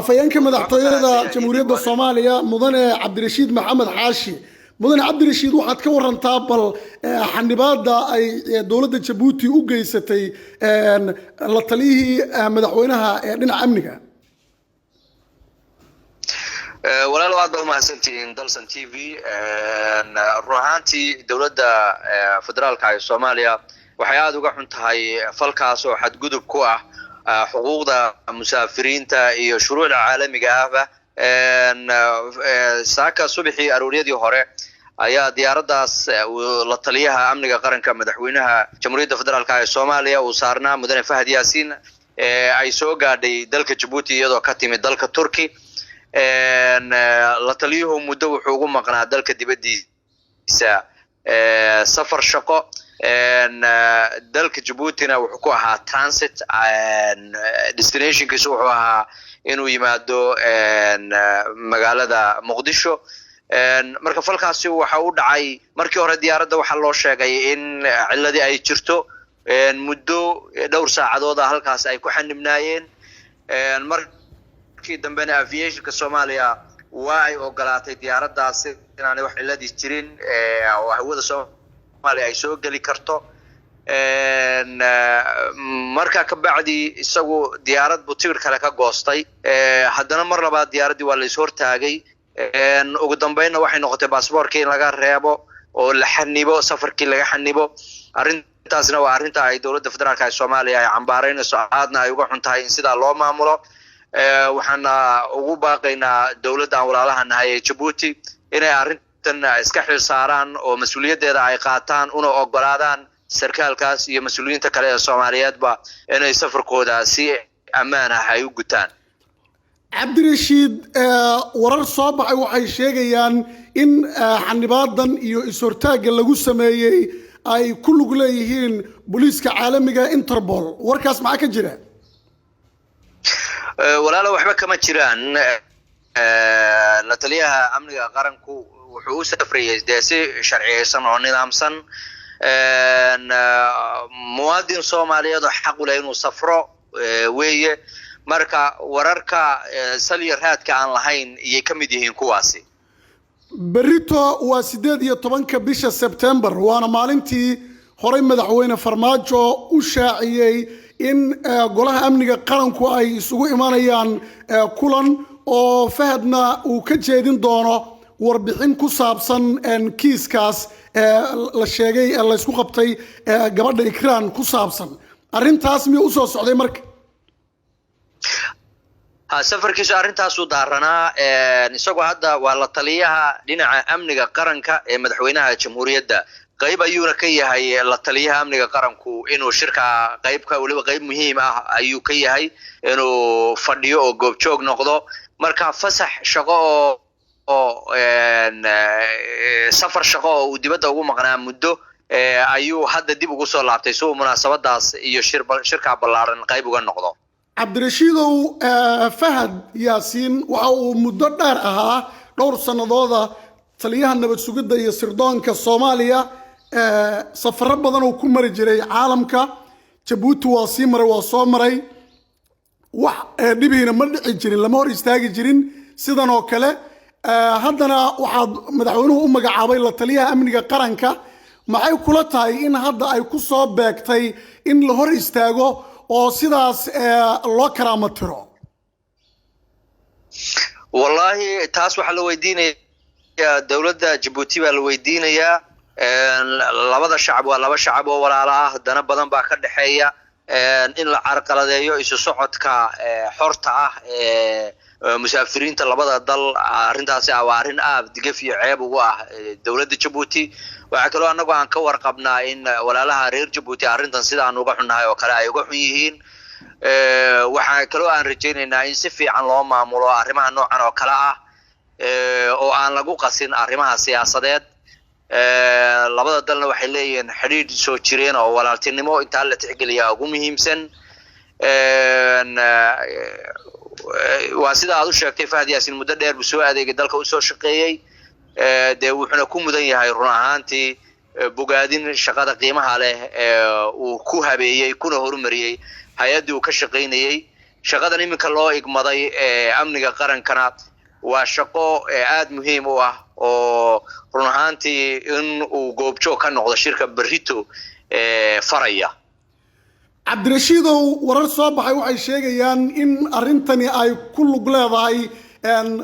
Afhayeenka madaxtooyada Jamhuuriyadda Soomaaliya, Mudane Cabdirashiid Maxamed Xaashi. Mudane Cabdirashiid, waxaad ka warantaa bal xanibaada ay dowladda Jabuuti u geysatay la taliyihii madaxweynaha ee dhinaca amniga. Walaalo, aad baa umahadsantihiin Dalsan TV. Run ahaantii, dowladda federaalka ee Soomaaliya waxay aada uga xun tahay falkaas oo xadgudub ku ah xuquuqda musaafiriinta iyo shuruucda caalamiga ahba. Saaka subaxii arooryadii hore ayaa diyaaraddaas la taliyaha amniga qaranka madaxweynaha Jamhuuriyadda Federaalka ee Soomaaliya uu saarnaa, Mudane Fahad Yaasiin, ay soo gaadhay dalka Jabuuti iyadoo ka timid dalka Turki. La taliyuhu muddo wuxuu ugu maqnaa dalka dibaddiisa safar shaqo, dalka Jabuutina wuxuu ku ahaa transit. Destinationkiisu wuxuu ahaa inuu yimaado magaalada Muqdisho. Marka falkaasi waxa u dhacay, markii hore diyaaradda waxaa loo sheegay in ciladii ay jirto, muddo dhowr saacadood ah halkaas ay ku xanibnaayeen. Markii dambena aviationka Soomaaliya waa ay ogolaatay diyaaraddaasi inaanay wax ciladii jirin oo hawada Soomaaliya ay soo geli karto. Marka ka bacdi isagu diyaarad buu tigir kale ka goostay. Haddana mar labaad diyaaraddii waa la is hortaagay. Ugu dambeynna waxay noqotay baasboorkii in laga reebo oo la xanibo, safarkii laga xanibo. Arrintaasna waa arrinta ay dowladda federaalka ee Soomaaliya ay cambaaraynayso, aadna ay uga xun tahay in sidaa loo maamulo. Waxaana ugu baaqaynaa dowladda aan walaalaha nahay ee Jabuuti inay arrintan iska xil saaraan oo mas-uuliyaddeeda ay qaataan, una ogolaadaan sarkaalkaas iyo mas-uuliyiinta kale ee Soomaaliyeedba inay safarkooda si ammaan ah ay u gutaan. Cabdirashiid, warar soo baxay waxay sheegayaan in xanibaadan iyo is-hortaagga lagu sameeyey ay ku lug leeyihiin booliiska caalamiga Interpol. Warkaas maxaa ka jira? Walaalo, waxba kama jiraan. La taliyaha amniga qaranku wuxuu u safrayay dee si sharciyeysan oo nidaamsan. Muwaadin Soomaaliyeed oo xaq u leh inuu safro weeye. Marka wararka salya raadka aan lahayn iyay ka mid yihiin kuwaasi. Berito waa 18-ka bisha Sebtembar, waana maalintii horey madaxweyne Farmaajo u shaaciyey in golaha amniga qaranku ay isugu imanayaan kulan oo Fahadna uu ka jeedin doono warbixin ku saabsan kiiskaas la sheegay ee laysku qabtay gabadha Ikraan ku saabsan. Arrintaas miyuu usoo socday marka? Safarkiisu arrintaasuu daaranaa. Isagoo hadda waa la taliyaha dhinaca amniga qaranka ee madaxweynaha jamhuuriyadda, qayb ayuuna ka yahay la taliyaha amniga qaranku inuu shirka qaybka, weliba qayb muhiim ah ayuu ka yahay inuu fadhiyo oo goobjoog noqdo. Marka fasax shaqo oo safar shaqo oo uu dibadda ugu maqnaa muddo ayuu hadda dib ugu soo laabtay si uu munaasabadaas iyo shirkaa ballaaran qayb uga noqdo. Cabdirashiidow, Fahad Yaasiin waxa uu muddo dheer ahaa, dhowr sannadooda, taliyaha nabad sugidda iyo sirdoonka Soomaaliya. Safaro badan uu ku mari jiray caalamka. Jabuuti waa sii maray, waa soo maray, wax dhibihiina ma dhici jirin, lama hor istaagi jirin sidan oo kale. Haddana waxaad madaxweynuhu u magacaabay la taliyaha amniga qaranka. Maxay kula tahay in hadda ay ku soo beegtay in la hor istaago oo sidaas loo karaamo tiro? Wallaahi, taas waxaa la weydiinayaa dowladda Jabuuti baa la weydiinayaa. Labada shacab waa laba shacab oo walaalo ah, dana badan baa ka dhexeeya. In la carqaladeeyo isu socodka xorta ah ee musaafiriinta labada dal, arrintaasi waa arrin aad gef iyo ceeb ugu ah dowladda Jabuuti. Waxaa kaloo annagu aan ka warqabnaa in walaalaha reer Jabuuti arrintan sidaan uga xunnahay oo kale ay uga xun yihiin. Waxaa kaloo aan rajaynaynaa in si fiican loo maamulo arrimaha noocan oo kale ah oo aan lagu qasin arrimaha siyaasadeed. Labada dalna waxay leeyihiin xidhiidh soo jireen oo walaaltinimo, intaa la tixgeliyaa ugu muhiimsan. Waa sida aad u sheegtay, Fahad Yaasin muddo dheer buu soo adeegay, dalka usoo shaqeeyey, dee wuxuuna ku mudan yahay run ahaantii bogaadin shaqada qiimaha leh ee uu ku habeeyey kuna horumariyey hay-addii uu ka shaqaynayey. Shaqadan iminka loo igmaday ee amniga qarankana waa shaqo aada muhiim u ah, oo run ahaantii in uu goobjoog ka noqdo shirka berrito faraya. Cabdirashiidow, warar soo baxay waxay sheegayaan in arrintani ay ku lug leedahay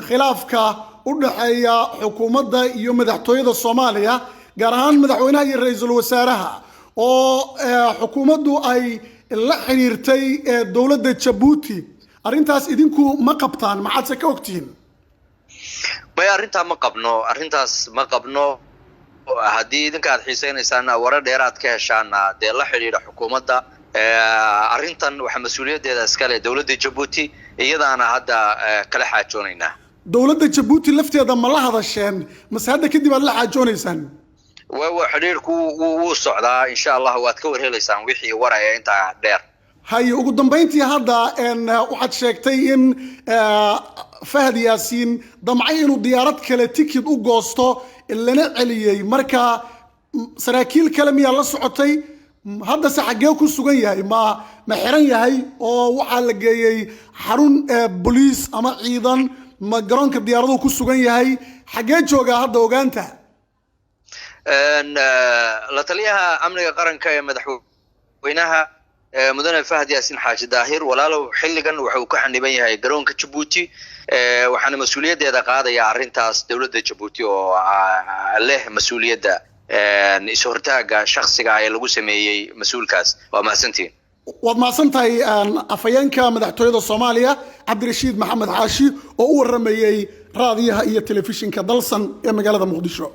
khilaafka u dhexeeya xukuumadda iyo madaxtooyada Soomaaliya, gaar ahaan madaxweynaha iyo ra-iisul wasaaraha, oo xukuumaddu ay la xiriirtay dowladda Jabuuti. Arrintaas idinku ma qabtaan? Maxaadse ka ogtihiin? May, arrintaa ma qabno, arrintaas ma qabno. Haddii idinka aad xiiseynaysaana warar dheeraad ka heshaana, dee la xidhiidha xukuumadda. Arrintan waxaa mas-uuliyaddeeda iskale dowladda Jabuuti, iyadaana hadda kala xaajoonaynaa. Dowladda Jabuuti lafteeda ma la hadasheen, mase hadda kadib aad la xaajoonaysaan? Wa xidhiirku wuu socdaa. Insha Allah waad ka warhelaysaan wixii waraya intaa dheer. Haye, ugu dambayntii, hadda waxaad sheegtay in Fahad Yaasiin damcay inuu diyaarad kale tikid u goosto, lana celiyey. Marka saraakiil kale miyaa la socotay? Haddase xaggee ku sugan yahay? Ma xiran yahay oo waxaa la geeyey xarun boliis ama ciidan? Ma garoonka diyaaraduhu ku sugan yahay? Xaggee joogaa hadda ogaanta? La taliyaha amniga qaranka ee madaxweynaha, mudane Fahad Yaasiin Xaaji Daahir, walaalow, xilligan waxa uu ka xaniban yahay garoonka Jabuuti, waxaana mas-uuliyaddeeda qaadaya arrintaas dowladda Jabuuti oo leh mas-uuliyadda is-hortaaga shaksiga ee lagu sameeyey mas-uulkaas. Waa mahadsantihin. Waad mahadsan tahay, afhayeenka madaxtooyada Soomaaliya Cabdirashiid Maxamed Xaashi oo u waramayey raadiyaha iyo telefishinka Dalsan ee magaalada Muqdisho.